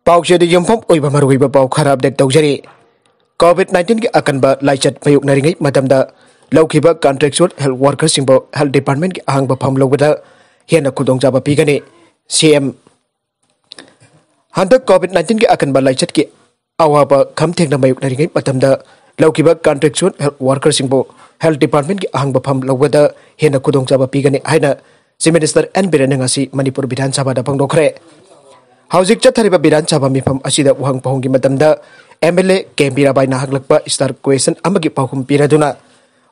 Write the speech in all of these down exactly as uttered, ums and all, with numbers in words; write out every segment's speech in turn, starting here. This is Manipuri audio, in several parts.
ꯄꯥꯎꯆꯦꯗ ꯌꯨꯝꯐꯝ ꯑꯣꯏꯕ ꯃꯔꯨꯑꯣꯏꯕ ꯄꯥꯎ ꯈꯔ ꯑꯞꯗꯦꯠ ꯇꯧꯖꯔꯤ꯫ ꯀꯣꯚꯤꯗ ꯅꯥꯏꯟꯇꯤꯟꯒꯤ ꯑꯀꯟꯕ ꯂꯥꯏꯆꯠ ꯃꯥꯌꯣꯛꯅꯔꯤꯉꯩ ꯃꯇꯝꯗ ꯂꯧꯈꯤꯕ ꯀꯟꯇ꯭ꯔꯦꯛꯆꯨꯑꯦꯜ ꯍꯦꯜꯊ ꯋꯥꯔꯀꯔꯁꯤꯡꯕꯨ ꯍꯦꯜꯊ ꯗꯤꯄꯥꯔꯠꯃꯦꯟꯠꯀꯤ ꯑꯍꯥꯡꯕ ꯐꯝ ꯂꯧꯕꯗ ꯍꯦꯟꯅ ꯈꯨꯗꯣꯡꯆꯥꯕ ꯄꯤꯒꯅꯤ꯫ ꯁꯤ ꯑꯦꯝ꯫ ꯍꯟꯗꯛ ꯀꯣꯚꯤꯗ ꯅꯥꯏꯟꯇꯤꯟꯒꯤ ꯑꯀꯟꯕ ꯂꯥꯏꯆꯠꯀꯤ ꯑꯋꯥꯕ ꯈꯝ ꯊꯦꯡꯅ ꯃꯥꯌꯣꯛꯅꯔꯤꯉꯩ ꯃꯇꯝꯗ ꯂꯧꯈꯤꯕ ꯀꯟꯇ꯭ꯔꯦꯛꯆꯨꯑꯦꯜ ꯍꯦꯜꯊ ꯋꯥꯔꯀꯔꯁꯤꯡꯕꯨ ꯍꯦꯜꯊ ꯗꯤꯄꯥꯔꯠꯃꯦꯟꯠꯀꯤ ꯑꯍꯥꯡꯕ ꯐꯝ ꯂꯧꯕꯗ ꯍꯦꯟꯅ ꯈꯨꯗꯣꯡꯆꯥꯕ ꯄꯤꯒꯅꯤ ꯍꯥꯏꯅ ꯆꯤꯐ ꯃꯤꯅꯤꯁꯇꯔ ꯑꯦꯟ ꯕꯤꯔꯦꯟꯅ ꯉꯁꯤ ꯃꯅꯤꯄꯨꯔ ꯕꯤꯙꯥꯟ ꯁꯚꯥꯗ ꯐꯣꯡꯗꯣꯛꯈ꯭ꯔꯦ꯫ ꯍꯧꯖꯤꯛ ꯆꯠꯊꯔꯤꯕ ꯕꯤꯙꯥꯟ ꯁꯚꯥ ꯃꯤꯐꯝ ꯑꯁꯤꯗ ꯋꯥꯍꯪ ꯄꯥꯎꯍꯪꯒꯤ ꯃꯇꯝꯗ ꯑꯦꯝ ꯑꯦꯜ ꯑꯦ ꯀꯦ ꯃꯤꯔꯥꯕꯥꯏꯅ ꯍꯪꯂꯛꯄ ꯁ꯭ꯇꯥꯔ ꯀ꯭ꯋꯦꯁꯟ ꯑꯃꯒꯤ ꯄꯥꯎꯈꯨꯝ ꯄꯤꯔꯗꯨꯅ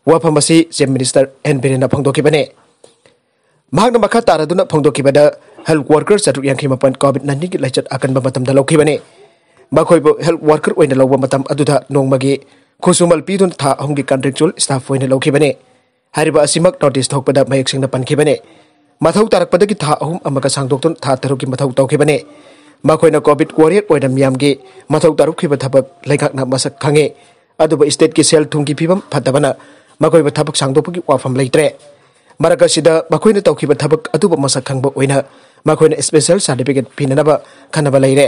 ꯋꯥꯐꯝ ꯑꯁꯤ ꯆꯤꯐ ꯃꯤꯅꯤꯁꯇꯔ ꯑꯦꯟ ꯕꯤꯔꯦꯟꯅ ꯐꯣꯡꯗꯣꯛꯈꯤꯕꯅꯤ꯫ ꯃꯍꯥꯛꯅ ꯃꯈꯥ ꯇꯥꯔꯗꯨꯅ ꯐꯣꯡꯗꯣꯛꯈꯤꯕꯗ, ꯍꯦꯜꯊ ꯋꯥꯔꯀꯔ ꯆꯥꯇ꯭ꯔꯨꯛ ꯌꯥꯡꯈꯩ ꯃꯥꯄꯟ ꯀꯣꯚꯤꯗ ꯅꯥꯏꯟꯇꯤꯟꯒꯤ ꯂꯥꯏꯆꯠ ꯑꯀꯟꯕ ꯃꯇꯝꯗ ꯂꯧꯈꯤꯕꯅꯤ꯫ ꯃꯈꯣꯏꯕꯨ ꯍꯦꯜꯊ ꯋꯥꯔꯀꯔ ꯑꯣꯏꯅ ꯂꯧꯕ ꯃꯇꯝ ꯑꯗꯨꯗ ꯅꯣꯡꯃꯒꯤ ꯈꯨꯠꯁꯨꯃꯜ ꯄꯤꯗꯨꯅ ꯊꯥ ꯑꯍꯨꯝꯒꯤ ꯀꯟꯇ꯭ꯔꯦꯛꯆꯨꯑꯦꯜ ꯁ꯭ꯇꯥꯐ ꯑꯣꯏꯅ ꯂꯧꯈꯤꯕꯅꯤ꯫ ꯍꯥꯏꯔꯤꯕ ꯑꯁꯤꯃꯛ ꯅꯣꯇꯤꯁ ꯊꯣꯛꯄꯗ ꯃꯌꯦꯛ ꯁꯦꯡꯅ ꯄꯟꯈꯤꯕꯅꯤ꯫ ꯃꯊꯧ ꯇꯥꯔꯛꯄꯗꯒꯤ ꯊꯥ ꯑꯍꯨꯝ ꯑꯃꯒ ꯁꯥꯡꯗꯣꯛꯇꯨꯅ ꯊꯥ ꯇꯔꯨꯛꯀꯤ ꯃꯊꯧ ꯇꯧꯈꯤꯕꯅꯤ꯫ ꯃꯈꯣꯏꯅ ꯀꯣꯚꯤꯗ ꯋꯥꯔꯤꯌꯔ ꯑꯣꯏꯅ ꯃꯤꯌꯥꯝꯒꯤ ꯃꯊꯧ ꯇꯥꯔꯛꯈꯤꯕ ꯊꯕꯛ ꯂꯩꯉꯥꯛꯅ ꯃꯁꯛ ꯈꯪꯉꯤ꯫ ꯑꯗꯨꯕꯨ ꯁ꯭ꯇꯦꯠꯀꯤ ꯁꯦꯜ ꯊꯨꯝꯒꯤ ꯐꯤꯕꯝ ꯐꯠꯇꯕꯅ ꯃꯈꯣꯏꯕꯨ ꯊꯕꯛ ꯁꯥꯡꯗꯣꯛꯄꯒꯤ ꯋꯥꯐꯝ ꯂꯩꯇ꯭ꯔꯦ꯫ ꯃꯔꯛ ꯑꯁꯤꯗ ꯃꯈꯣꯏꯅ ꯇꯧꯈꯤꯕ ꯊꯕꯛ ꯑꯗꯨꯕꯨ ꯃꯁꯛ ꯈꯪꯕ ꯑꯣꯏꯅ ꯃꯈꯣꯏꯅ ꯁ꯭ꯄꯦꯁꯦꯜ ꯁꯥꯔꯇꯤꯐꯤꯀꯦꯠ ꯄꯤꯅꯅꯕ ꯈꯟꯅꯕ ꯂꯩꯔꯦ꯫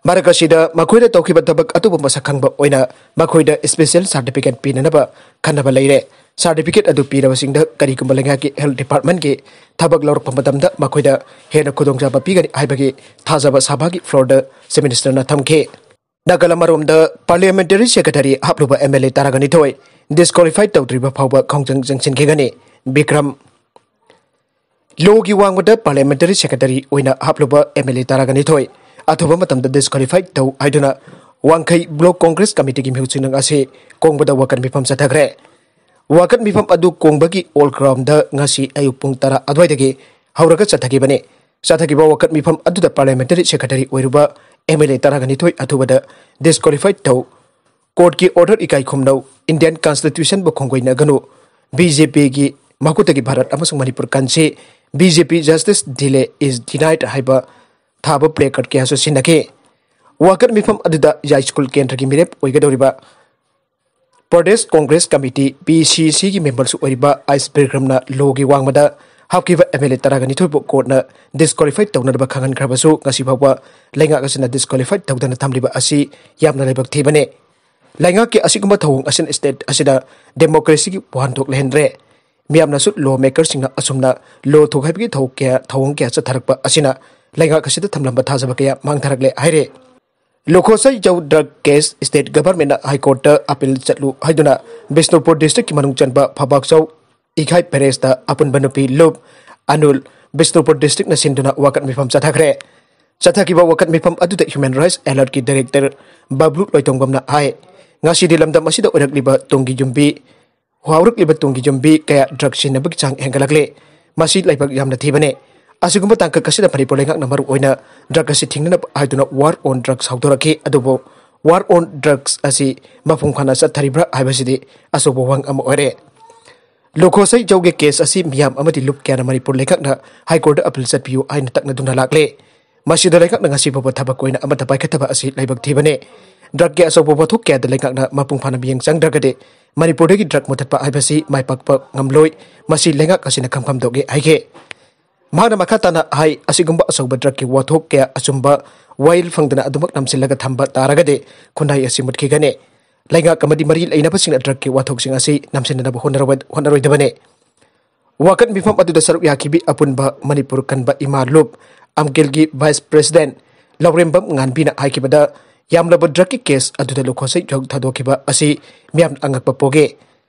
ꯃꯔꯛ ꯑꯁꯤꯗ ꯃꯈꯣꯏꯅ ꯇꯧꯈꯤꯕ ꯊꯕꯛ ꯑꯗꯨꯕꯨ ꯃꯁꯛ ꯈꯪꯕ ꯑꯣꯏꯅ ꯃꯈꯣꯏꯗ ꯁ꯭ꯄꯦꯁꯦꯜ ꯁꯥꯔꯇꯤꯐꯤꯀꯦꯠ ꯄꯤꯅꯅꯕ ꯈꯟꯅꯕ ꯂꯩꯔꯦ꯫ ꯁꯥꯔꯇꯤꯐꯤꯀꯦꯠ ꯑꯗꯨ ꯄꯤꯔꯕꯁꯤꯡꯗ ꯀꯔꯤꯒꯨꯝꯕ ꯂꯩꯉꯥꯛꯀꯤ ꯍꯦꯜꯊ ꯗꯤꯄꯥꯔꯠꯃꯦꯟꯠꯀꯤ ꯊꯕꯛ ꯂꯧꯔꯛꯄ ꯃꯇꯝꯗ ꯃꯈꯣꯏꯗ ꯍꯦꯟꯅ ꯈꯨꯗꯣꯡꯆꯥꯕ ꯄꯤꯒꯅꯤ ꯍꯥꯏꯕꯒꯤ ꯊꯥꯖꯕ ꯁꯚꯥꯒꯤ ꯐ꯭ꯂꯣꯔꯗ ꯆꯤꯐ ꯃꯤꯅꯤꯁꯇꯔꯅ ꯊꯝꯈꯤ꯫ ꯅꯥꯒꯥꯂꯦꯟ ꯑꯃꯔꯣꯝꯗ ꯄꯥꯔꯂꯤꯌꯥꯃꯦꯟꯇꯔꯤ ꯁꯦꯀ꯭ꯔꯦꯇꯔꯤ ꯍꯥꯞꯂꯨꯕ ꯑꯦꯝ ꯑꯦꯜ ꯑꯦ ꯇꯔꯥꯒ ꯅꯤꯊꯣꯏ ꯗꯤꯁꯀ꯭ꯋꯥꯂꯤꯐꯥꯏ ꯇꯧꯗ꯭ꯔꯤꯕ ꯐꯥꯎꯕ ꯈꯣꯡꯖꯪ ꯆꯪꯁꯤꯟꯈꯤꯒꯅꯤ꯫ ꯕꯤꯀ꯭ꯔꯝ꯫ ꯂꯣꯒꯤ ꯋꯥꯡꯃꯗ ꯄꯥꯔꯂꯤꯌꯥꯃꯦꯟꯇꯔꯤ ꯁꯦꯀ꯭ꯔꯦꯇꯔꯤ ꯑꯣꯏꯅ ꯍꯥꯞꯂꯨꯕ ꯑꯦꯝ ꯑꯦꯜ ꯑꯦ ꯇꯔꯥꯒ ꯅꯤꯊꯣꯏ ꯑꯊꯨꯕ ꯃꯇꯝꯗ ꯗꯤꯁꯀ꯭ꯋꯥꯂꯤꯐꯥꯏ ꯇꯧ ꯍꯥꯏꯗꯨꯅ ꯋꯥꯡꯈꯩ ꯕ꯭ꯂꯣꯛ ꯀꯣꯡꯒ꯭ꯔꯦꯁ ꯀꯃꯤꯇꯤꯒꯤ ꯃꯤꯍꯨꯠꯁꯤꯡꯅ ꯉꯁꯤ ꯀꯣꯡꯕꯗ ꯋꯥꯀꯠ ꯃꯤꯐꯝ ꯆꯠꯊꯈ꯭ꯔꯦ꯫ ꯋꯥꯀꯠ ꯃꯤꯐꯝ ꯑꯗꯨ ꯀꯣꯡꯕꯒꯤ ꯑꯣꯜ ꯒ꯭ꯔꯥꯎꯟꯗ ꯉꯁꯤ ꯑꯌꯨꯛ ꯄꯨꯡ ꯇꯔꯥ ꯑꯗꯨꯋꯥꯏꯗꯒꯤ ꯍꯧꯔꯒ ꯆꯠꯊꯈꯤꯕꯅꯤ꯫ ꯆꯠꯊꯈꯤꯕ ꯋꯥꯀꯠ ꯃꯤꯐꯝ ꯑꯗꯨꯗ ꯄꯥꯔꯂꯤꯌꯥꯃꯦꯟꯇꯔꯤ ꯁꯦꯀ꯭ꯔꯦꯇꯔꯤ ꯑꯣꯏꯔꯨꯕ ꯑꯦꯝ ꯑꯦꯜ ꯑꯦ ꯇꯔꯥꯒ ꯅꯤꯊꯣꯏ ꯑꯊꯨꯕꯗ ꯗꯤꯁꯀ꯭ꯋꯥꯂꯤꯐꯥꯏ ꯇꯧ, ꯀꯣꯔꯠꯀꯤ ꯑꯣꯔꯗꯔ ꯏꯀꯥꯏ ꯈꯨꯝꯅꯧ, ꯏꯟꯗꯤꯌꯟ ꯀꯟꯁꯇꯤꯇ꯭ꯌꯨꯁꯟꯕꯨ ꯈꯣꯡꯒꯣꯏꯅꯒꯅꯨ, ꯕꯤ ꯖꯦ ꯄꯤꯒꯤ ꯃꯈꯨꯠꯇꯒꯤ ꯚꯥꯔꯠ ꯑꯃꯁꯨꯡ ꯃꯅꯤꯄꯨꯔ ꯀꯟꯁꯤ, B J P justice delay is denied ꯍꯥꯏꯕ ꯊꯥꯕ ꯄ꯭ꯂꯦ ꯀꯥꯔꯗ ꯀꯌꯥꯁꯨ ꯁꯤꯖꯤꯟꯅꯈꯤ꯫ ꯋꯥꯀꯠ ꯃꯤꯐꯝ ꯑꯗꯨꯗ ꯌꯥꯏꯁ꯭ꯀꯨꯜ ꯀꯦꯟꯗ꯭ꯔꯒꯤ ꯃꯤꯔꯦꯞ ꯑꯣꯏꯒꯗꯧꯔꯤꯕ ꯄ꯭ꯔꯗꯦꯁ ꯀꯣꯡꯒ꯭ꯔꯦꯁ ꯀꯃꯤꯇꯤ, ꯄꯤ ꯁꯤ ꯁꯤꯒꯤ ꯃꯦꯝꯕꯔꯁꯨ ꯑꯣꯏꯔꯤꯕ ꯑꯥꯏꯁ ꯕꯤꯔꯒ꯭ꯔꯝꯅ ꯂꯣꯒꯤ ꯋꯥꯡꯃꯗ ꯍꯥꯞꯈꯤꯕ ꯑꯦꯝ ꯑꯦꯜ ꯑꯦ ꯇꯔꯥꯒ ꯅꯤꯊꯣꯏꯕꯨ ꯀꯣꯔꯠꯅ ꯗꯤꯁꯀ꯭ꯋꯥꯂꯤꯐꯥꯏ ꯇꯧꯅꯅꯕ ꯈꯪꯍꯟꯈ꯭ꯔꯕꯁꯨ, ꯉꯁꯤ ꯐꯥꯎꯕ ꯂꯩꯉꯥꯛ ꯑꯁꯤꯅ ꯗꯤꯁꯀ꯭ꯋꯥꯂꯤꯐꯥꯏ ꯇꯧꯗꯅ ꯊꯝꯂꯤꯕ ꯑꯁꯤ ꯌꯥꯝꯅ ꯂꯥꯏꯕꯛ ꯊꯤꯕꯅꯤ꯫ ꯂꯩꯉꯥꯛꯀꯤ ꯑꯁꯤꯒꯨꯝꯕ ꯊꯧꯑꯣꯡ ꯑꯁꯤꯅ ꯁ꯭ꯇꯦꯠ ꯑꯁꯤꯗ ꯗꯦꯃꯣꯀ꯭ꯔꯦꯁꯤꯒꯤ ꯋꯥꯍꯟꯊꯣꯛ ꯂꯩꯍꯟꯗ꯭ꯔꯦ꯫ ꯃꯤꯌꯥꯝꯅꯁꯨ ꯂꯣ ꯃꯦꯀꯔꯁꯤꯡꯅ ꯑꯁꯨꯝꯅ ꯂꯣ ꯊꯨꯒꯥꯏꯕꯒꯤ ꯊꯧ ꯀꯌꯥ, ꯊꯧꯑꯣꯡ ꯀꯌꯥ ꯆꯠꯊꯔꯛꯄ ꯑꯁꯤꯅ ꯂꯩꯉꯥꯛ ꯑꯁꯤꯗ ꯊꯝꯂꯝꯕ ꯊꯥꯖꯕ ꯀꯌꯥ ꯃꯥꯡꯊꯔꯛꯂꯦ ꯍꯥꯏꯔꯦ꯫ ꯂꯨꯈꯣꯁꯩꯖꯧ ꯗ꯭ꯔꯒ ꯀꯦꯁ ꯁ꯭ꯇꯦꯠ ꯒꯚꯔꯟꯃꯦꯟꯠꯅ ꯍꯥꯏ ꯀꯣꯔꯠꯇ ꯑꯄꯤꯜ ꯆꯠꯂꯨ ꯍꯥꯏꯗꯨꯅ ꯕꯤꯁꯅꯨꯄꯨꯔ ꯗꯤꯁꯇ꯭ꯔꯤꯛꯀꯤ ꯃꯅꯨꯡ ꯆꯟꯕ ꯐꯕꯥꯛꯆꯧ ꯏꯈꯥꯏ ꯄꯦꯔꯦꯁꯇ ꯑꯄꯨꯟꯕ ꯅꯨꯄꯤ ꯂꯨꯞ ꯑꯅꯨꯜ ꯕꯤꯁꯅꯨꯄꯨꯔ ꯗꯤꯁꯇ꯭ꯔꯤꯛꯅ ꯁꯤꯟꯗꯨꯅ ꯋꯥꯀꯠ ꯃꯤꯐꯝ ꯆꯠꯊꯈ꯭ꯔꯦ꯫ ꯆꯠꯊꯈꯤꯕ ꯋꯥꯀꯠ ꯃꯤꯐꯝ ꯑꯗꯨꯗ ꯍ꯭ꯌꯨꯃꯦꯟ ꯔꯥꯏꯠꯁ ꯑꯦꯂꯔꯠꯀꯤ ꯗꯥꯏꯔꯦꯛꯇꯔ ꯕꯕ꯭ꯂꯨ ꯂꯣꯏꯇꯣꯡꯕꯝꯅ ꯍꯥꯏ, ꯉꯁꯤꯗꯤ ꯂꯝꯗꯝ ꯑꯁꯤꯗ ꯑꯣꯏꯔꯛꯂꯤꯕ ꯇꯨꯡꯒꯤ ꯌꯨꯝꯕꯤ, ꯍꯧꯔꯛꯂꯤꯕ ꯇꯨꯡꯒꯤ ꯌꯨꯝꯕꯤ ꯀꯌꯥ ꯗ꯭ꯔꯒ ꯁꯤꯖꯤꯟꯅꯕꯒꯤ ꯆꯥꯡ ꯍꯦꯟꯒꯠꯂꯛꯂꯦ꯫ ꯃꯁꯤ ꯂꯥꯏꯕꯛ ꯌꯥꯝꯅ ꯊꯤꯕꯅꯤ꯫ ꯑꯁꯤꯒꯨꯝꯕ ꯇꯥꯡꯀꯛ ꯑꯁꯤꯗ ꯃꯅꯤꯄꯨꯔ ꯂꯩꯉꯥꯛꯅ ꯃꯔꯨ ꯑꯣꯏꯅ ꯗ꯭ꯔꯒ ꯑꯁꯤ ꯊꯤꯡꯅꯅꯕ ꯍꯥꯏꯗꯨꯅ ꯋꯥꯔ ꯑꯣꯟ ꯗ꯭ꯔꯒꯁ ꯍꯧꯗꯣꯔꯛꯈꯤ꯫ ꯑꯗꯨꯕꯨ ꯋꯥꯔ ꯑꯣꯟ ꯗ꯭ꯔꯒꯁ ꯑꯁꯤ ꯃꯄꯨꯡ ꯐꯥꯅ ꯆꯠꯊꯔꯤꯕ꯭ꯔꯥ ꯍꯥꯏꯕꯁꯤꯗꯤ ꯑꯆꯧꯕ ꯋꯥꯍꯪ ꯑꯃ ꯑꯣꯏꯔꯦ꯫ ꯂꯨꯈꯣꯁꯩꯖꯧꯒꯤ ꯀꯦꯁ ꯑꯁꯤ ꯃꯤꯌꯥꯝ ꯑꯃꯗꯤ ꯂꯨꯞ ꯀꯌꯥꯅ ꯃꯅꯤꯄꯨꯔ ꯂꯩꯉꯥꯛꯅ ꯍꯥꯏ ꯀꯣꯔꯠꯇ ꯑꯄꯤꯜ ꯆꯠꯄꯤꯌꯨ ꯍꯥꯏꯅ ꯇꯛꯅꯗꯨꯅ ꯂꯥꯛꯂꯦ꯫ ꯃꯁꯤꯗ ꯂꯩꯉꯥꯛꯅ ꯉꯁꯤ ꯐꯥꯎꯕ ꯊꯕꯛ ꯑꯣꯏꯅ ꯑꯃꯠꯇ ꯄꯥꯏꯈꯠꯇꯕ ꯑꯁꯤ ꯂꯥꯏꯕꯛ ꯊꯤꯕꯅꯤ꯫ ꯗ꯭ꯔꯒꯀꯤ ꯑꯆꯧꯕ ꯄꯣꯠꯊꯣꯛ ꯀꯌꯥꯗ ꯂꯩꯉꯥꯛꯅ ꯃꯄꯨꯡ ꯐꯥꯅ ꯃꯤꯠꯌꯦꯡ ꯆꯪꯗ꯭ꯔꯒꯗꯤ ꯃꯅꯤꯄꯨꯔꯗꯒꯤ ꯗ꯭ꯔꯒ ꯃꯨꯊꯠꯄ ꯍꯥꯏꯕꯁꯤ ꯃꯥꯏ ꯄꯥꯛꯄ ꯉꯝꯂꯣꯏ꯫ ꯃꯁꯤ ꯂꯩꯉꯥꯛ ꯑꯁꯤꯅ ꯈꯪꯐꯝ ꯊꯣꯛꯏ ꯍꯥꯏꯈꯤ꯫ ꯃꯍꯥꯛꯅ ꯃꯈꯥ ꯇꯥꯅ ꯍꯥꯏ, ꯑꯁꯤꯒꯨꯝꯕ ꯑꯆꯧꯕ ꯗ꯭ꯔꯒꯀꯤ ꯋꯥꯊꯣꯛ ꯀꯌꯥ ꯑꯆꯨꯝꯕ ꯋꯥꯌꯦꯜ ꯐꯪꯗꯅ ꯑꯗꯨꯃꯛ ꯅꯝꯁꯤꯜꯂꯒ ꯊꯝꯕ ꯇꯥꯔꯒꯗꯤ ꯈꯨꯟꯅꯥꯏ ꯑꯁꯤ ꯃꯨꯠꯈꯤꯒꯅꯤ꯫ ꯂꯩꯉꯥꯛ ꯑꯃꯗꯤ ꯃꯔꯤ ꯂꯩꯅꯕꯁꯤꯡꯅ ꯗ꯭ꯔꯒꯀꯤ ꯋꯥꯊꯣꯛꯁꯤꯡ ꯑꯁꯤ ꯅꯝꯁꯤꯟꯅꯅꯕ ꯍꯣꯠꯅꯔꯣꯏ-, ꯍꯣꯠꯅꯔꯣꯏꯗꯕꯅꯤ꯫ ꯋꯥꯀꯠ ꯃꯤꯐꯝ ꯑꯗꯨꯗ ꯁꯔꯨꯛ ꯌꯥꯈꯤꯕꯤ ꯑꯄꯨꯟꯕ ꯃꯅꯤꯄꯨꯔ ꯀꯟꯕ ꯏꯃꯥ ꯂꯨꯞ ꯑꯝꯀꯦꯜꯒꯤ ꯚꯥꯏꯁ ꯄ꯭ꯔꯦꯁꯤꯗꯦꯟꯠ ꯂꯧꯔꯦꯝꯕꯝ ꯉꯥꯟꯕꯤꯅ ꯍꯥꯏꯈꯤꯕꯗ, ꯌꯥꯝꯂꯕ ꯗ꯭ꯔꯒꯀꯤ ꯀꯦꯁ ꯑꯗꯨꯗ ꯂꯨꯈꯣꯁꯩ ꯖꯧ ꯊꯥꯗꯣꯛꯈꯤꯕ ꯑꯁꯤ ꯃꯤꯌꯥꯝꯅ ꯑꯉꯛꯄ ꯄꯣꯛꯏ꯫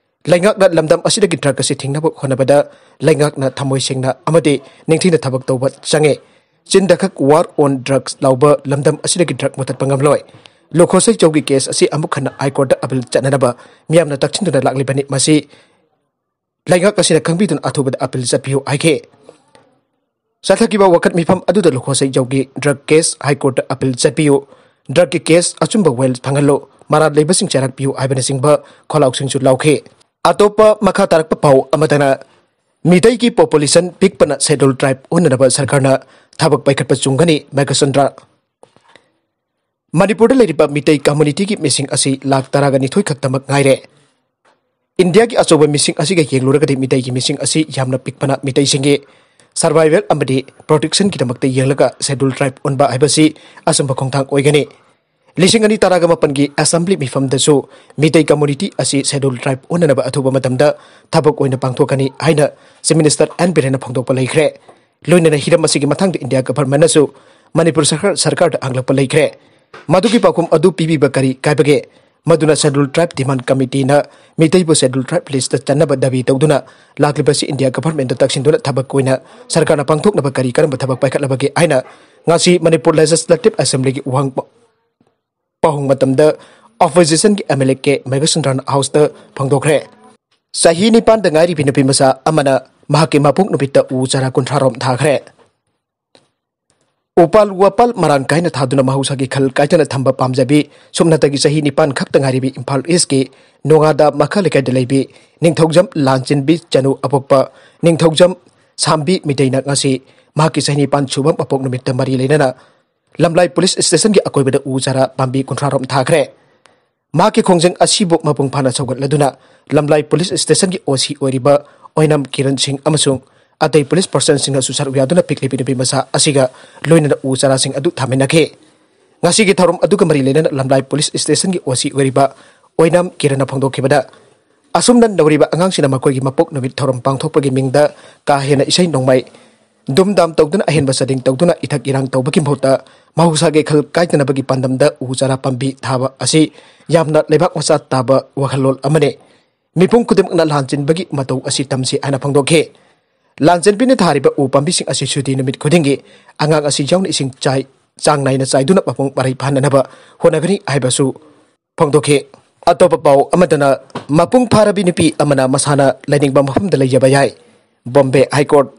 ꯂꯩꯉꯥꯛꯅ ꯂꯝꯗꯝ ꯑꯁꯤꯗꯒꯤ ꯗ꯭ꯔꯒ ꯑꯁꯤ ꯊꯤꯡꯅꯕ ꯍꯣꯠꯅꯕꯗ ꯂꯩꯉꯥꯛꯅ ꯊꯃꯣꯏ ꯁꯦꯡꯅ ꯑꯃꯗꯤ ꯅꯤꯡꯊꯤꯅ ꯊꯕꯛ ꯇꯧꯕ ꯆꯪꯏ꯫ ꯆꯤꯟꯗ ꯈꯛ "War on Drugs" ꯂꯥꯎꯕ ꯂꯝꯗꯝ ꯑꯁꯤꯗꯒꯤ ꯗ꯭ꯔꯒ ꯃꯨꯊꯠꯄ ꯉꯝꯂꯣꯏ꯫ ꯂꯨꯈꯣꯁꯩ ꯖꯧꯒꯤ ꯀꯦꯁ ꯑꯁꯤ ꯑꯃꯨꯛ ꯍꯟꯅ ꯍꯥꯏ ꯀꯣꯔꯠꯇ ꯑꯄꯤꯜ ꯆꯠꯅꯅꯕ ꯃꯤꯌꯥꯝꯅ ꯇꯛꯁꯤꯟꯗꯨꯅ ꯂꯥꯛꯂꯤꯕꯅꯤ꯫ ꯃꯁꯤ ꯂꯩꯉꯥꯛ ꯑꯁꯤꯅ ꯈꯪꯕꯤꯗꯨꯅ ꯑꯊꯨꯕꯗ ꯑꯄꯤꯜ ꯆꯠꯄꯤꯌꯨ ꯍꯥꯏꯈꯤ꯫ ꯆꯠꯊꯈꯤꯕ ꯋꯥꯀꯠ ꯃꯤꯐꯝ ꯑꯗꯨꯗ ꯂꯨꯈꯣꯁꯩ ꯖꯧꯒꯤ ꯗ꯭ꯔꯒ ꯀꯦꯁ ꯍꯥꯏ ꯀꯣꯔꯠꯇ ꯑꯄꯤꯜ ꯆꯠꯄꯤꯌꯨ, ꯗ꯭ꯔꯒꯀꯤ ꯀꯦꯁ ꯑꯆꯨꯝꯕ ꯋꯥꯌꯦꯜ ꯐꯪꯍꯜꯂꯨ, ꯃꯔꯥꯜ ꯂꯩꯕꯁꯤꯡ ꯆꯩꯔꯥꯛꯄꯤꯌꯨ ꯍꯥꯏꯕꯅꯆꯤꯡꯕ ꯈꯣꯜꯂꯥꯎꯁꯤꯡꯁꯨ ꯂꯥꯎꯈꯤ꯫ ꯑꯇꯣꯞꯄ ꯃꯈꯥ ꯇꯥꯔꯛꯄ ꯄꯥꯎ ꯑꯃꯗꯅ, ꯃꯤꯇꯩꯒꯤ ꯄꯣꯄꯨꯂꯦꯁꯟ ꯄꯤꯛꯄꯅ ꯁꯦꯗ꯭ꯌꯨꯜ ꯇ꯭ꯔꯥꯏꯕ ꯍꯨꯟꯅꯅꯕ ꯁꯔꯀꯥꯔꯅ ꯊꯕꯛ ꯄꯥꯏꯈꯠꯄ ꯆꯨꯝꯒꯅꯤ, ꯃꯦꯘꯆꯟꯗ꯭ꯔ꯫ ꯃꯅꯤꯄꯨꯔꯗ ꯂꯩꯔꯤꯕ ꯃꯤꯇꯩ ꯀꯝꯃ꯭ꯌꯨꯅꯤꯇꯤꯒꯤ ꯃꯤꯁꯤꯡ ꯑꯁꯤ ꯂꯥꯈ ꯇꯔꯥꯒ ꯅꯤꯊꯣꯏ ꯈꯛꯇꯃꯛ ꯉꯥꯏꯔꯦ꯫ ꯏꯟꯗꯤꯌꯥꯒꯤ ꯑꯆꯧꯕ ꯃꯤꯁꯤꯡ ꯑꯁꯤꯒ ꯌꯦꯡꯂꯨꯔꯒꯗꯤ ꯃꯤꯇꯩꯒꯤ ꯃꯤꯁꯤꯡ ꯑꯁꯤ ꯌꯥꯝꯅ ꯄꯤꯛꯄꯅ ꯃꯤꯇꯩꯁꯤꯡꯒꯤ survival ꯑꯃꯗꯤ protectionꯒꯤꯗꯃꯛꯇ ꯌꯦꯡꯂꯒ Scheduled Tribe ꯑꯣꯟꯕ ꯍꯥꯏꯕꯁꯤ ꯑꯆꯨꯝꯕ ꯈꯣꯡꯊꯥꯡ ꯑꯣꯏꯒꯅꯤ꯫ ꯂꯤꯁꯤꯡ ꯑꯅꯤ ꯇꯔꯥꯒ ꯃꯥꯄꯟꯒꯤ assembly ꯃꯤꯐꯝꯗꯁꯨ ꯃꯤꯇꯩ community ꯑꯁꯤ Scheduled Tribe ꯑꯣꯟꯅꯅꯕ ꯑꯊꯨꯕ ꯃꯇꯝꯗ ꯊꯕꯛ ꯑꯣꯏꯅ ꯄꯥꯡꯊꯣꯛꯀꯅꯤ ꯍꯥꯏꯅ Chief Minister ꯑꯦꯟ ꯕꯤꯔꯦꯟꯅ ꯐꯣꯡꯗꯣꯛꯄ ꯂꯩꯈ꯭ꯔꯦ꯫ ꯂꯣꯏꯅꯅ ꯍꯤꯔꯝ ꯑꯁꯤꯒꯤ ꯃꯇꯥꯡꯗ ꯏꯟꯗꯤꯌꯥ ꯒꯚꯔꯟꯃꯦꯟꯠꯅꯁꯨ ꯃꯅꯤꯄꯨꯔ ꯁꯔꯀꯥꯔ, ꯁꯔꯀꯥꯔꯗ ꯍꯪꯂꯛꯄ ꯂꯩꯈ꯭ꯔꯦ꯫ ꯃꯗꯨꯒꯤ ꯄꯥꯎꯈꯨꯝ ꯑꯗꯨ ꯄꯤꯕꯤꯕ ꯀꯔꯤ ꯀꯥꯏꯕꯒꯦ? ꯃꯗꯨꯅ Scheduled Tribe Demand Committeeꯅ ꯃꯤꯇꯩꯕꯨ Scheduled Tribe listꯇ ꯆꯟꯅꯕ ꯗꯥꯕꯤ ꯇꯧꯗꯨꯅ ꯂꯥꯛꯂꯤꯕꯁꯤ ꯏꯟꯗꯤꯌꯥ ꯒꯚꯔꯟꯃꯦꯟꯠꯇ ꯇꯛꯁꯤꯟꯗꯨꯅ ꯊꯕꯛ ꯑꯣꯏꯅ ꯁꯔꯀꯥꯔꯅ ꯄꯥꯡꯊꯣꯛꯅꯕ ꯀꯔꯤ ꯀꯔꯝꯕ ꯊꯕꯛ ꯄꯥꯏꯈꯠꯂꯕꯒꯦ ꯍꯥꯏꯅ ꯉꯁꯤ ꯃꯅꯤꯄꯨꯔ Legislative Assemblyꯒꯤ ꯋꯥꯍꯪ ꯄꯥꯎꯍꯪ ꯃꯇꯝꯗ oppositionꯒꯤ MLA ꯀꯦ ꯃꯦꯘꯆꯟꯗ꯭ꯔꯅ Houseꯇ ꯐꯣꯡꯗꯣꯛꯈ꯭ꯔꯦ꯫ ꯆꯍꯤ ꯅꯤꯄꯥꯟꯗ ꯉꯥꯏꯔꯤꯕꯤ ꯅꯨꯄꯤ ꯃꯆꯥ ꯑꯃꯅ ꯃꯍꯥꯛꯀꯤ ꯃꯄꯣꯛ ꯅꯨꯃꯤꯠꯇ ꯎ ꯆꯥꯔꯥ ꯀꯨꯟꯊ꯭ꯔꯥ ꯔꯣꯝ ꯊꯥꯈ꯭ꯔꯦ꯫ ꯎꯄꯥꯜ ꯋꯥꯄꯥꯜ ꯃꯔꯥꯡ ꯀꯥꯏꯅ ꯊꯥꯗꯨꯅ ꯃꯍꯧꯁꯥꯒꯤ ꯈꯜ ꯀꯥꯏꯗꯅ ꯊꯝꯕ ꯄꯥꯝꯖꯕꯤ ꯁꯨꯞꯅꯇꯒꯤ ꯆꯍꯤ ꯅꯤꯄꯥꯟ ꯈꯛꯇ ꯉꯥꯏꯔꯤꯕꯤ ꯏꯝꯐꯥꯜ ꯏꯁꯀꯤ ꯅꯣꯉꯥꯗ ꯃꯈꯥ ꯂꯩꯀꯥꯏꯗ ꯂꯩꯕꯤ ꯅꯤꯡꯊꯧꯖꯝ ꯂꯥꯟꯆꯦꯟꯕꯤ ꯆꯅꯨ ꯑꯄꯣꯛꯄ ꯅꯤꯡꯊꯧꯖꯝ ꯁꯥꯝꯕꯤ ꯃꯤꯇꯩꯅ ꯉꯁꯤ ꯃꯍꯥꯛꯀꯤ ꯆꯍꯤ ꯅꯤꯄꯥꯟ ꯁꯨꯕ ꯃꯄꯣꯛ ꯅꯨꯃꯤꯠꯇ ꯃꯔꯤ ꯂꯩꯅꯅ ꯂꯝꯂꯥꯏ ꯄꯨꯂꯤꯁ ꯁ꯭ꯇꯦꯁꯟꯒꯤ ꯑꯀꯣꯏꯕꯗ ꯎ ꯆꯥꯔꯥ ꯄꯥꯝꯕꯤ ꯀꯨꯟꯊ꯭ꯔꯥ ꯔꯣꯝ ꯊꯥꯈ꯭ꯔꯦ꯫ ꯃꯍꯥꯛꯀꯤ ꯈꯣꯡꯖꯪ ꯑꯁꯤꯕꯨ ꯃꯄꯨꯡ ꯐꯥꯅ ꯁꯧꯒꯠꯂꯗꯨꯅ ꯂꯝꯂꯥꯏ ꯄꯨꯂꯤꯁ ꯁ꯭ꯇꯦꯁꯟꯒꯤ OC ꯑꯣꯏꯔꯤꯕ ꯑꯣꯏꯅꯥꯝ ꯀꯤꯔꯟ ꯁꯤꯡ ꯑꯃꯁꯨꯡ ꯑꯇꯩ ꯄꯨꯂꯤꯁ ꯄꯔꯁꯟꯁꯤꯡꯅꯁꯨ ꯁꯔꯨꯛ ꯌꯥꯗꯨꯅ ꯄꯤꯛꯂꯤꯕꯤ ꯅꯨꯄꯤ ꯃꯆꯥ ꯑꯁꯤꯒ ꯂꯣꯏꯅꯅ ꯎ ꯆꯥꯔꯥꯁꯤꯡ ꯑꯗꯨ ꯊꯥꯃꯤꯟꯅꯈꯤ꯫ ꯉꯁꯤꯒꯤ ꯊꯧꯔꯝ ꯑꯗꯨꯒ ꯃꯔꯤ ꯂꯩꯅꯅ ꯂꯝꯂꯥꯏ ꯄꯨꯂꯤꯁ ꯁ꯭ꯇꯦꯁꯟꯒꯤ OC ꯑꯣꯏꯔꯤꯕ ꯑꯣꯏꯅꯥꯝ ꯀꯤꯔꯟꯅ ꯐꯣꯡꯗꯣꯛꯈꯤꯕꯗ, ꯑꯁꯨꯝꯅ ꯅꯧꯔꯤꯕ ꯑꯉꯥꯡꯁꯤꯡꯅ ꯃꯈꯣꯏꯒꯤ ꯃꯄꯣꯛ ꯅꯨꯃꯤꯠ ꯊꯧꯔꯝ ꯄꯥꯡꯊꯣꯛꯄꯒꯤ ꯃꯤꯡꯗ ꯀꯥ ꯍꯦꯟꯅ ꯏꯁꯩ ꯅꯣꯡꯃꯥꯏ ꯗꯨꯝꯗꯥꯝ ꯇꯧꯗꯨꯅ ꯑꯍꯦꯟꯕ ꯆꯥꯗꯤꯡ ꯇꯧꯗꯨꯅ ꯏꯊꯛ ꯏꯔꯥꯡ ꯇꯧꯕꯒꯤ ꯃꯍꯨꯠꯇ ꯃꯍꯧꯁꯥꯒꯤ ꯈꯜ ꯀꯥꯏꯗꯅꯕꯒꯤ ꯄꯥꯟꯗꯝꯗ ꯎ ꯆꯥꯔꯥ ꯄꯥꯝꯕꯤ ꯊꯥꯕ ꯑꯁꯤ ꯌꯥꯝꯅ ꯂꯩꯕꯥꯛ ꯃꯆꯥ ꯇꯥꯕ ꯋꯥꯈꯜꯂꯣꯟ ꯑꯃꯅꯤ꯫ ꯃꯤꯄꯨꯝ ꯈꯨꯗꯤꯡꯃꯛꯅ ꯂꯥꯟ ꯆꯦꯟꯕꯒꯤ ꯃꯇꯧ ꯑꯁꯤ ꯇꯝꯁꯤ ꯍꯥꯏꯅ ꯐꯣꯡꯗꯣꯛꯈꯤ꯫ ꯂꯥꯟ ꯆꯦꯟꯕꯤꯅ ꯊꯥꯔꯤꯕ ꯎ ꯄꯥꯝꯕꯤꯁꯤꯡ ꯑꯁꯤ ꯁꯨꯇꯤ ꯅꯨꯃꯤꯠ ꯈꯨꯗꯤꯡꯒꯤ ꯑꯉꯥꯡ ꯑꯁꯤ ꯌꯥꯎꯅ ꯏꯁꯤꯡ ꯆꯥꯏ, ꯆꯥꯡ ꯅꯥꯏꯅ ꯆꯥꯏꯗꯨꯅ ꯃꯄꯨꯡ ꯃꯔꯩ ꯐꯥꯅꯅꯕ ꯍꯣꯠꯅꯒꯅꯤ ꯍꯥꯏꯕꯁꯨ ꯐꯣꯡꯗꯣꯛꯈꯤ꯫ ꯑꯇꯣꯞꯄ ꯄꯥꯎ ꯑꯃꯗꯅ, ꯃꯄꯨꯡ ꯐꯥꯔꯕꯤ ꯅꯨꯄꯤ ꯑꯃꯅ ꯃꯁꯥꯅ ꯂꯩꯅꯤꯡꯕ ꯃꯐꯝꯗ ꯂꯩꯖꯕ ꯌꯥꯏ꯫ Bombay high court.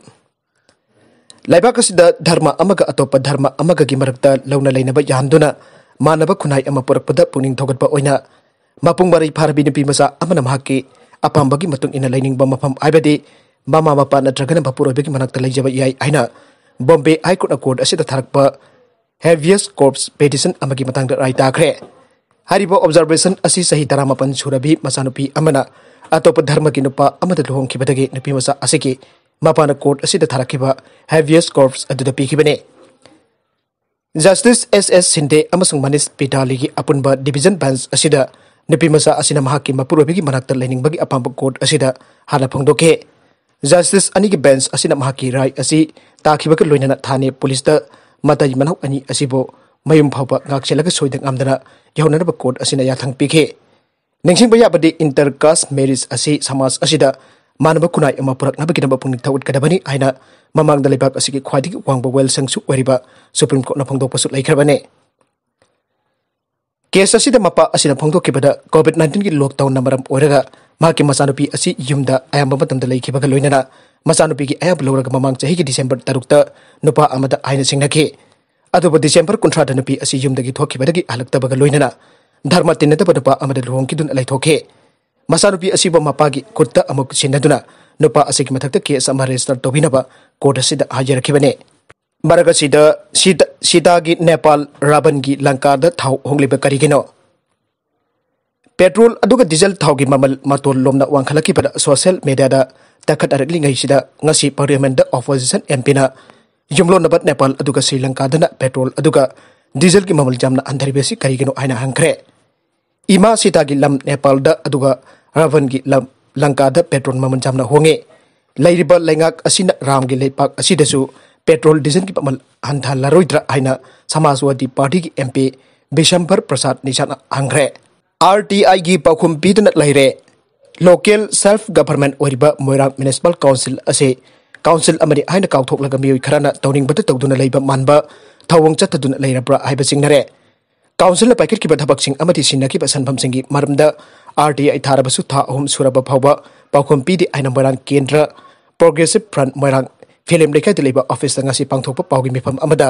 ꯂꯩꯕꯥꯛ ꯑꯁꯤꯗ ꯙꯔꯃ ꯑꯃꯒ ꯑꯇꯣꯞꯄ ꯙꯔꯃ ꯑꯃꯒꯒꯤ ꯃꯔꯛꯇ ꯂꯧꯅ ꯂꯩꯅꯕ ꯌꯥꯍꯟꯗꯨꯅ ꯃꯥꯟꯅꯕ ꯈꯨꯟꯅꯥꯏ ꯑꯃ ꯄꯨꯔꯛꯄꯗ ꯄꯨꯛꯅꯤꯡ ꯊꯧꯒꯠꯄ ꯑꯣꯏꯅ ꯃꯄꯨꯡ ꯃꯔꯩ ꯐꯥꯔꯕꯤ ꯅꯨꯄꯤ ꯃꯆꯥ ꯑꯃꯅ ꯃꯍꯥꯛꯀꯤ ꯑꯄꯥꯝꯕꯒꯤ ꯃꯇꯨꯡ ꯏꯟꯅ ꯂꯩꯅꯤꯡꯕ ꯃꯐꯝ, ꯍꯥꯏꯕꯗꯤ ꯃꯃꯥ ꯃꯄꯥ ꯅꯠꯇ꯭ꯔꯒꯅ ꯃꯄꯨꯔꯣꯏꯕꯒꯤ ꯃꯅꯥꯛꯇ ꯂꯩꯖꯕ ꯌꯥꯏ ꯍꯥꯏꯅ ꯕꯣꯝꯕꯦ ꯍꯥꯏ ꯀꯣꯔꯠꯅ ꯀꯣꯔꯠ ꯑꯁꯤꯗ ꯊꯥꯔꯛꯄ habeas corpus petition ꯑꯃꯒꯤ ꯃꯇꯥꯡꯗ ꯔꯥꯏ ꯇꯥꯈ꯭ꯔꯦ꯫ ꯍꯥꯏꯔꯤꯕ observation ꯑꯁꯤ ꯆꯍꯤ ꯇꯔꯥꯃꯥꯄꯟ ꯁꯨꯔꯕꯤ ꯃꯆꯥꯅꯨꯄꯤ ꯑꯃꯅ ꯑꯇꯣꯞꯄ ꯙꯔꯃꯒꯤ ꯅꯨꯄꯥ ꯑꯃꯗ ꯂꯨꯍꯣꯡꯈꯤꯕꯗꯒꯤ ꯅꯨꯄꯤ ꯃꯆꯥ ꯑꯁꯤꯒꯤ ꯃꯄꯥꯅ ꯀꯣꯔꯠ ꯑꯁꯤꯗ ꯊꯥꯔꯛꯈꯤꯕ ꯍꯦꯕꯤꯌꯁ ꯀꯣꯔꯄꯁ ꯑꯗꯨꯗ ꯄꯤꯈꯤꯕꯅꯤ꯫ ꯖꯁꯇꯤꯁ ꯑꯦꯁ ꯑꯦꯁ ꯁꯤꯟꯗꯦ ꯑꯃꯁꯨꯡ ꯃꯅꯤꯁ ꯄꯤꯇꯥꯂꯤꯒꯤ ꯑꯄꯨꯟꯕ ꯗꯤꯚꯤꯖꯟ ꯕꯦꯟꯆ ꯑꯁꯤꯗ ꯅꯨꯄꯤ ꯃꯆꯥ ꯑꯁꯤꯅ ꯃꯍꯥꯛꯀꯤ ꯃꯄꯨꯔꯣꯏꯕꯒꯤ ꯃꯅꯥꯛꯇ ꯂꯩꯅꯤꯡꯕꯒꯤ ꯑꯄꯥꯝꯕ ꯀꯣꯔꯠ ꯑꯁꯤꯗ ꯍꯥꯟꯅ ꯐꯣꯡꯗꯣꯛꯈꯤ꯫ ꯖꯁꯇꯤꯁ ꯑꯅꯤꯒꯤ ꯕꯦꯟꯆ ꯑꯁꯤꯅ ꯃꯍꯥꯛꯀꯤ ꯔꯥꯏ ꯑꯁꯤ ꯇꯥꯈꯤꯕꯒ ꯂꯣꯏꯅꯅ ꯊꯥꯅꯦ ꯄꯨꯂꯤꯁꯇ ꯃꯇꯩ ꯃꯅꯥꯎ ꯑꯅꯤ ꯑꯁꯤꯕꯨ ꯃꯌꯨꯝ ꯐꯥꯎꯕ ꯉꯥꯛꯁꯦꯜꯂꯒ ꯁꯣꯏꯗ ꯉꯥꯝꯗꯅ ꯌꯧꯅꯅꯕ ꯀꯣꯔꯠ ꯑꯁꯤꯅ ꯌꯥꯊꯪ ꯄꯤꯈꯤ꯫ ꯅꯤꯡꯁꯤꯡꯕ ꯌꯥꯕꯗꯤ, ꯏꯟꯇꯔ ꯀꯥꯁ ꯃꯦꯔꯤꯖ ꯑꯁꯤ ꯁꯃꯥꯖ ꯑꯁꯤꯗ ꯃꯥꯟꯅꯕ ꯈꯨꯟꯅꯥꯏ ꯑꯃ ꯄꯨꯔꯛꯅꯕꯒꯤꯗꯃꯛ ꯄꯨꯛꯅꯤꯡ ꯊꯧꯒꯠꯀꯗꯕꯅꯤ ꯍꯥꯏꯅ ꯃꯃꯥꯡꯗ ꯂꯩꯕꯥꯛ ꯑꯁꯤꯒꯤ ꯈ꯭ꯋꯥꯏꯗꯒꯤ ꯋꯥꯡꯕ ꯋꯦꯜꯁꯪꯁꯨ ꯑꯣꯏꯔꯤꯕ ꯁꯨꯄ꯭ꯔꯤꯝ ꯀꯣꯔꯠꯅ ꯐꯣꯡꯗꯣꯛꯄꯁꯨ ꯂꯩꯈ꯭ꯔꯕꯅꯤ꯫ ꯀꯦꯁ ꯑꯁꯤꯗ ꯃꯄꯥ ꯑꯁꯤꯅ ꯐꯣꯡꯗꯣꯛꯈꯤꯕꯗ, ꯀꯣꯚꯤꯗ ꯅꯥꯏꯟꯇꯤꯟꯒꯤ ꯂꯣꯛꯗꯥꯎꯟꯅ ꯃꯔꯝ ꯑꯣꯏꯔꯒ ꯃꯍꯥꯛꯀꯤ ꯃꯆꯥꯅꯨꯄꯤ ꯑꯁꯤ ꯌꯨꯝꯗ ꯑꯌꯥꯝꯕ ꯃꯇꯝꯗ ꯂꯩꯈꯤꯕꯒ ꯂꯣꯏꯅꯅ ꯃꯆꯥꯅꯨꯄꯤꯒꯤ ꯑꯌꯥꯕ ꯂꯧꯔꯒ ꯃꯃꯥꯡ ꯆꯍꯤꯒꯤ ꯗꯤꯁꯦꯝꯕꯔ ꯇꯔꯨꯛꯇ ꯅꯨꯄꯥ ꯑꯃꯗ ꯍꯥꯏꯅ ꯁꯤꯡꯅꯈꯤ꯫ ꯑꯗꯨꯕꯨ ꯗꯤꯁꯦꯝꯕꯔ ꯀꯨꯟꯊ꯭ꯔꯥꯗ ꯅꯨꯄꯤ ꯑꯁꯤ ꯌꯨꯝꯗꯒꯤ ꯊꯣꯛꯈꯤꯕꯗꯒꯤ ꯍꯜꯂꯛꯇꯕꯒ ꯂꯣꯏꯅꯅ ꯙꯔꯃ ꯇꯤꯟꯅꯗꯕ ꯅꯨꯄꯥ ꯑꯃꯗ ꯂꯨꯍꯣꯡꯈꯤꯗꯨꯅ ꯂꯩꯊꯣꯛꯈꯤ꯫ ꯃꯆꯥꯅꯨꯄꯤ ꯑꯁꯤꯕꯨ ꯃꯄꯥꯒꯤ ꯈꯨꯠꯇ ꯑꯃꯨꯛ ꯁꯤꯟꯅꯗꯨꯅ ꯅꯨꯄꯥ ꯑꯁꯤꯒꯤ ꯃꯊꯛꯇ ꯀꯦꯁ ꯑꯃ ꯔꯦꯖꯤꯁꯇꯔ ꯇꯧꯕꯤꯅꯕ ꯀꯣꯔꯠ ꯑꯁꯤꯗ ꯍꯥꯏꯖꯔꯛꯈꯤꯕꯅꯤ꯫ ꯃꯔꯛ ꯑꯁꯤꯗ ꯁꯤꯗ-, ꯁꯤꯇꯥꯒꯤ ꯅꯦꯄꯥꯜ ꯔꯥꯕꯟꯒꯤ ꯂꯪꯀꯥꯗ ꯊꯥꯎ ꯍꯣꯡꯂꯤꯕ ꯀꯔꯤꯒꯤꯅꯣ? ꯄꯦꯇ꯭ꯔꯣꯜ ꯑꯗꯨꯒ ꯗꯤꯖꯜ ꯊꯥꯎꯒꯤ ꯃꯃꯜ ꯃꯇꯣꯜ ꯂꯣꯝꯅ ꯋꯥꯡꯈꯠꯂꯛꯈꯤꯕꯗ ꯁꯣꯁꯤꯌꯦꯜ ꯃꯦꯗꯤꯌꯥꯗ ꯇꯛꯈꯠꯅꯔꯛꯂꯤꯉꯩꯁꯤꯗ, ꯉꯁꯤ ꯄꯥꯔꯂꯤꯌꯥꯃꯦꯟꯠꯇ ꯑꯣꯄꯣꯖꯤꯁꯟ ꯑꯦꯝ ꯄꯤꯅ ꯌꯨꯝꯂꯣꯟꯅꯕ ꯅꯦꯄꯥꯜ ꯑꯗꯨꯒ ꯁ꯭ꯔꯤ ꯂꯪꯀꯥꯗꯅ ꯄꯦꯇ꯭ꯔꯣꯜ ꯑꯗꯨꯒ ꯗꯤꯖꯜꯒꯤ ꯃꯃꯜ ꯌꯥꯝꯅ ꯍꯟꯊꯔꯤꯕꯁꯤ ꯀꯔꯤꯒꯤꯅꯣ ꯍꯥꯏꯅ ꯍꯪꯈ꯭ꯔꯦ꯫ ꯏꯃꯥ ꯁꯤꯇꯥꯒꯤ ꯂꯝ ꯅꯦꯄꯥꯜꯗ ꯑꯗꯨꯒ ꯔꯥꯕꯟꯒꯤ ꯂꯝ ꯂꯪꯀꯥꯗ ꯄꯦꯇ꯭ꯔꯣꯜ ꯃꯃꯜ ꯌꯥꯝꯅ ꯍꯣꯡꯉꯦ꯫ ꯂꯩꯔꯤꯕ ꯂꯩꯉꯥꯛ ꯑꯁꯤꯅ ꯔꯥꯝꯒꯤ ꯂꯩꯄꯥꯛ ꯑꯁꯤꯗꯁꯨ ꯄꯦꯇ꯭ꯔꯣꯜ ꯗꯤꯖꯜꯒꯤ ꯃꯃꯜ ꯍꯟꯊꯍꯜꯂꯔꯣꯏꯗ꯭ꯔꯥ ꯍꯥꯏꯅ ꯁꯃꯥꯖꯋꯥꯗꯤ ꯄꯥꯔꯇꯤꯒꯤ ꯑꯦꯝ ꯄꯤ ꯕꯤꯁꯝꯕꯔ ꯄ꯭ꯔꯁꯥꯗ ꯅꯤꯁꯥꯅ ꯍꯪꯈ꯭ꯔꯦ꯫ ꯑꯥꯔ ꯇꯤ ꯑꯥꯏꯒꯤ ꯄꯥꯎꯈꯨꯝ ꯄꯤꯗꯨꯅ ꯂꯩꯔꯦ꯫ ꯂꯣꯀꯦꯜ ꯁꯦꯜꯐ ꯒꯚꯔꯟꯃꯦꯟꯠ ꯑꯣꯏꯔꯤꯕ ꯃꯣꯏꯔꯥꯡ ꯃ꯭ꯌꯨꯅꯤꯁꯤꯄꯥꯜ ꯀꯥꯎꯟꯁꯤꯜ ꯑꯁꯤ ꯀꯥꯎꯟꯁꯤꯜ ꯑꯃꯅꯤ ꯍꯥꯏꯅ ꯀꯥꯎꯊꯣꯛꯂꯒ ꯃꯤꯑꯣꯏ ꯈꯔꯅ ꯇꯧꯅꯤꯡꯕꯗ ꯇꯧꯗꯨꯅ ꯂꯩꯕ ꯃꯥꯟꯕ ꯊꯧꯑꯣꯡ ꯆꯠꯊꯗꯨꯅ ꯂꯩꯔꯕ꯭ꯔꯥ ꯍꯥꯏꯕ ꯆꯤꯡꯅꯔꯦ꯫ ꯀꯥꯎꯟꯁꯤꯜꯅ ꯄꯥꯏꯈꯠꯈꯤꯕ ꯊꯕꯛꯁꯤꯡ ꯑꯃꯗꯤ ꯁꯤꯟꯅꯈꯤꯕ ꯁꯦꯟꯐꯝꯁꯤꯡꯒꯤ ꯃꯔꯝꯗ ꯑꯥꯔ ꯇꯤ ꯑꯥꯏ ꯊꯥꯔꯕꯁꯨ ꯊꯥ ꯑꯍꯨꯝ ꯁꯨꯔꯕ ꯐꯥꯎꯕ ꯄꯥꯎꯈꯨꯝ ꯄꯤꯗꯦ ꯍꯥꯏꯅ ꯃꯣꯏꯔꯥꯡ ꯀꯦꯟꯗ꯭ꯔ ꯄ꯭ꯔꯣꯒ꯭ꯔꯦꯁꯤꯚ ꯐ꯭ꯔꯟꯠ ꯃꯣꯏꯔꯥꯡ ꯐꯤꯂꯦꯝ ꯂꯩꯀꯥꯏꯗ ꯂꯩꯕ ꯑꯣꯐꯤꯁꯇ ꯉꯁꯤ ꯄꯥꯡꯊꯣꯛꯄ ꯄꯥꯎꯒꯤ ꯃꯤꯐꯝ ꯑꯃꯗ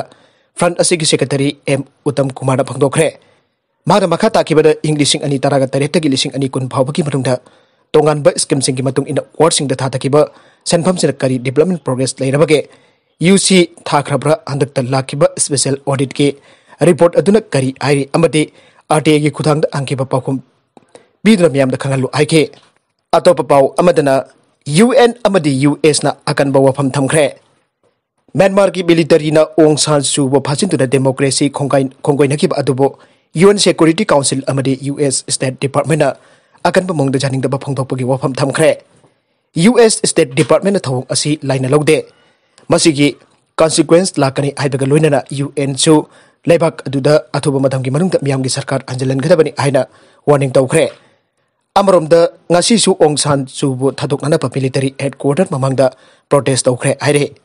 ꯐ꯭ꯔꯟꯠ ꯑꯁꯤꯒꯤ ꯁꯦꯀ꯭ꯔꯦꯇꯔꯤ ꯑꯦꯝ ꯎꯇꯝ ꯀꯨꯃꯥꯔꯅ ꯐꯣꯡꯗꯣꯛꯈ꯭ꯔꯦ꯫ ꯃꯍꯥꯛꯅ ꯃꯈꯥ ꯇꯥꯈꯤꯕꯗ, ꯏꯪ ꯂꯤꯁꯤꯡ ꯑꯅꯤ ꯇꯔꯥꯒ ꯇꯔꯦꯠꯇꯒꯤ ꯂꯤꯁꯤꯡ ꯑꯅꯤ ꯀꯨꯟ ꯐꯥꯎꯕꯒꯤ ꯃꯅꯨꯡꯗ ꯇꯣꯉꯥꯟꯕ ꯁ꯭ꯀꯤꯝꯁꯤꯡꯒꯤ ꯃꯇꯨꯡ ꯏꯟꯅ ꯋꯥꯔꯗꯁꯤꯡꯗ ꯊꯥꯗꯈꯤꯕ ꯁꯦꯟꯐꯝꯁꯤꯅ ꯀꯔꯤ ꯗꯤꯕ꯭ꯂꯞꯃꯦꯟꯠ ꯄ꯭ꯔꯣꯒ꯭ꯔꯦꯁ ꯂꯩꯔꯕꯒꯦ? ꯌꯨ ꯁꯤ ꯊꯥꯈ꯭ꯔꯕ꯭ꯔꯥ? ꯍꯟꯗꯛꯇ ꯂꯥꯛꯈꯤꯕ ꯁ꯭ꯄꯦꯁꯦꯜ ꯑꯣꯗꯤꯠꯀꯤ ꯔꯤꯄꯣꯔꯠ ꯑꯗꯨꯅ ꯀꯔꯤ ꯍꯥꯏꯔꯤ? ꯑꯃꯗꯤ ꯑꯥꯔ ꯇꯤ ꯑꯥꯏꯒꯤ ꯈꯨꯠꯊꯥꯡꯗ ꯍꯪꯈꯤꯕ ꯄꯥꯎꯈꯨꯝ ꯄꯤꯗꯨꯅ ꯃꯤꯌꯥꯝꯗ ꯈꯪꯍꯜꯂꯨ ꯍꯥꯏꯈꯤ꯫ ꯑꯇꯣꯞꯄ ꯄꯥꯎ ꯑꯃꯗꯅ, ꯌꯨ ꯑꯦꯟ ꯑꯃꯗꯤ ꯌꯨ ꯑꯦꯁꯅ ꯑꯀꯟꯕ ꯋꯥꯐꯝ ꯊꯝꯈ꯭ꯔꯦ꯫ ꯃ꯭ꯌꯥꯟꯃꯥꯔꯒꯤ ꯃꯤꯂꯤꯇꯔꯤꯅ ꯑꯣꯡ ꯁꯥꯟ ꯁꯨꯕꯨ ꯐꯥꯖꯤꯟꯗꯨꯅ ꯗꯦꯃꯣꯀ꯭ꯔꯦꯁꯤ ꯈꯣꯡꯒꯥꯏ-, ꯈꯣꯡꯒꯣꯏꯅꯈꯤꯕ ꯑꯗꯨꯕꯨ ꯌꯨ ꯑꯦꯟ ꯁꯦꯀ꯭ꯌꯨꯔꯤꯇꯤ ꯀꯥꯎꯟꯁꯤꯜ ꯑꯃꯗꯤ ꯌꯨ ꯑꯦꯁ ꯁ꯭ꯇꯦꯠ ꯗꯤꯄꯥꯔꯠꯃꯦꯟꯅ ꯑꯀꯟꯕ ꯃꯑꯣꯡꯗ ꯌꯥꯅꯤꯡꯗꯕ ꯐꯣꯡꯗꯣꯛꯄꯒꯤ ꯋꯥꯐꯝ ꯊꯝꯈ꯭ꯔꯦ꯫ ꯌꯨ ꯑꯦꯁ ꯁ꯭ꯇꯦꯠ ꯗꯤꯄꯥꯔꯠꯃꯦꯟꯅ ꯊꯧꯑꯣꯡ ꯑꯁꯤ ꯂꯥꯏꯅ ꯂꯧꯗꯦ꯫ ꯃꯁꯤꯒꯤ ꯀꯟꯁꯤꯀ꯭ꯋꯦꯟꯁ ꯂꯥꯛꯀꯅꯤ ꯍꯥꯏꯕꯒ ꯂꯣꯏꯅꯅ ꯌꯨ ꯑꯦꯟꯁꯨ ꯂꯩꯕꯥꯛ ꯑꯗꯨꯗ ꯑꯊꯨꯕ ꯃꯇꯝꯒꯤ ꯃꯅꯨꯡꯗ ꯃꯤꯌꯥꯝꯒꯤ ꯁꯔꯀꯥꯔ ꯍꯟꯖꯤꯜꯍꯟꯒꯗꯕꯅꯤ ꯍꯥꯏꯅ ꯋꯥꯔꯅꯤꯡ ꯇꯧꯈ꯭ꯔꯦ꯫ ꯑꯃꯔꯣꯝꯗ, ꯉꯁꯤꯁꯨ ꯑꯣꯡ ꯁꯥꯟ ꯁꯨꯕꯨ ꯊꯥꯗꯣꯛꯅꯅꯕ ꯃꯤꯂꯤꯇꯔꯤ ꯍꯦꯗꯀ꯭ꯋꯥꯇꯔ ꯃꯃꯥꯡꯗ ꯄ꯭ꯔꯣꯇꯦꯁ ꯇꯧꯈ꯭ꯔꯦ ꯍꯥꯏꯔꯦ꯫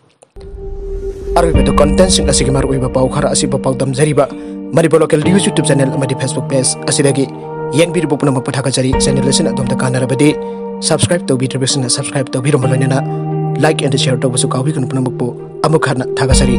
ꯑꯔꯣꯏꯕꯗ ꯀꯟꯇꯦꯟꯁꯤꯡ ꯑꯁꯤꯒꯤ ꯃꯔꯨꯑꯣꯏꯕ ꯄꯥꯎ ꯈꯔ ꯑꯁꯤꯕꯨ ꯄꯥꯎꯗꯝꯖꯔꯤꯕ Manipur local news YouTube channel ꯑꯃꯗꯤ ꯐꯦꯁꯕꯨꯛ ꯄꯦꯖ ꯑꯁꯤꯗꯒꯤ ꯌꯦꯡꯕꯤꯔꯤꯕ ꯄꯨꯝꯅꯃꯛꯄꯨ ꯊꯥꯒꯠꯆꯔꯤ꯫ ꯆꯦꯅꯦꯜ ꯑꯁꯤꯅ ꯑꯗꯣꯝꯗ ꯀꯥꯟꯅꯔꯕꯗꯤ ꯁꯕꯁꯀ꯭ꯔꯥꯏꯕ ꯇꯧꯕꯤꯗ꯭ꯔꯤꯕꯁꯤꯡꯅ ꯁꯕꯁꯀ꯭ꯔꯥꯏꯕ ꯇꯧꯕꯤꯔꯝꯕ ꯂꯣꯏꯅꯅ ꯂꯥꯏꯛ ꯑꯦꯟ ꯁꯤꯌꯔ ꯇꯧꯕꯁꯨ ꯀꯥꯎꯕꯤꯒꯅꯨ꯫ ꯄꯨꯝꯅꯃꯛꯄꯨ ꯑꯃꯨꯛ ꯍꯟꯅ ꯊꯥꯒꯠꯆꯔꯤ꯫